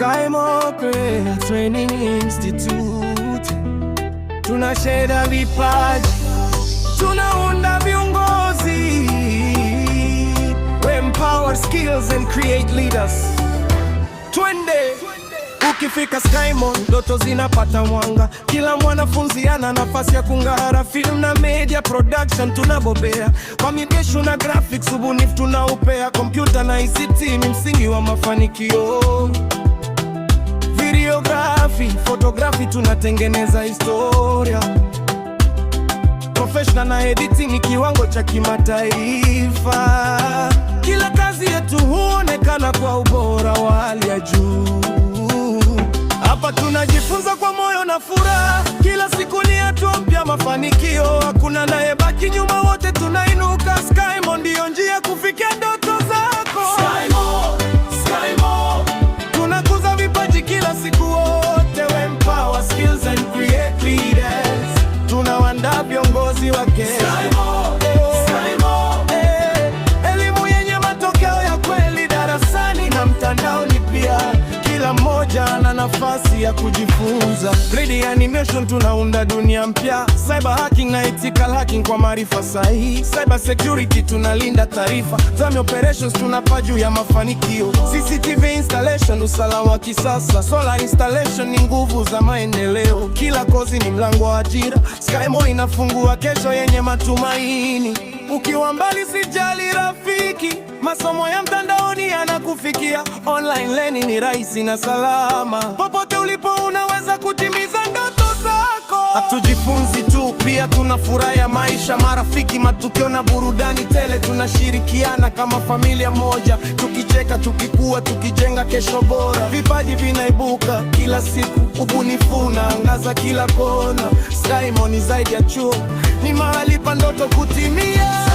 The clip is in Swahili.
Skymo Career Training Institute, tunasheda vipaji, tunaunda viongozi. We empower skills and create leaders. Twende! Ukifika Skymo, ndoto zinapata mwanga. Kila mwanafunzi ana nafasi ya kung'ara. Film na media production tunabobea, communication na graphics, ubunifu tunaupea. Kompyuta na ICT ni msingi wa mafanikio. Videography, photography tunatengeneza historia. Professional na editing ni kiwango cha kimataifa. Kila kazi yetu huonekana kwa ubora wa hali ya juu. Hapa tunajifunza kwa moyo na furaha. Kila siku ni hatua mpya, mafanikio. Hakuna anayebaki nyuma, wote tunainuka. Skymo ndiyo njia kufikia ndoto zako. Skymo, Skymo. Tunakuza vipaji kila siku wote. We empower skills and create leaders. Tunawaandaa viongozi wa kesho. Skymo, Skymo. Eh, elimu yenye matokeo ya kweli darasani na mtandaoni pia. Kila mmoja ana nafasi ya kujifunza. 3D animation tunaunda dunia mpya. Cyber hacking na ethical hacking kwa maarifa sahihi. Cyber security tunalinda taarifa. Drone operations tunapaa juu ya mafanikio. CCTV installation usalama wa kisasa. Solar installation ni nguvu za maendeleo. Kila kozi ni mlango wa ajira. Skymo inafungua kesho yenye matumaini. Ukiwa mbali usijali rafiki, masomo ya mtandaoni yanakufikia. Online learning ni rahisi na salama. Popote ulipo unaweza kutimiza ndoto zako. Hatujifunzi tu, pia tuna furaha ya maisha, marafiki, matukio na burudani tele. Tunashirikiana kama familia moja, tukicheka, tukikua, tukijenga kesho bora. Vipaji vinaibuka kila siku, ubunifu unaangaza kila kona. Skymo ni zaidi ya chuo, ni mahali pa ndoto kutimia.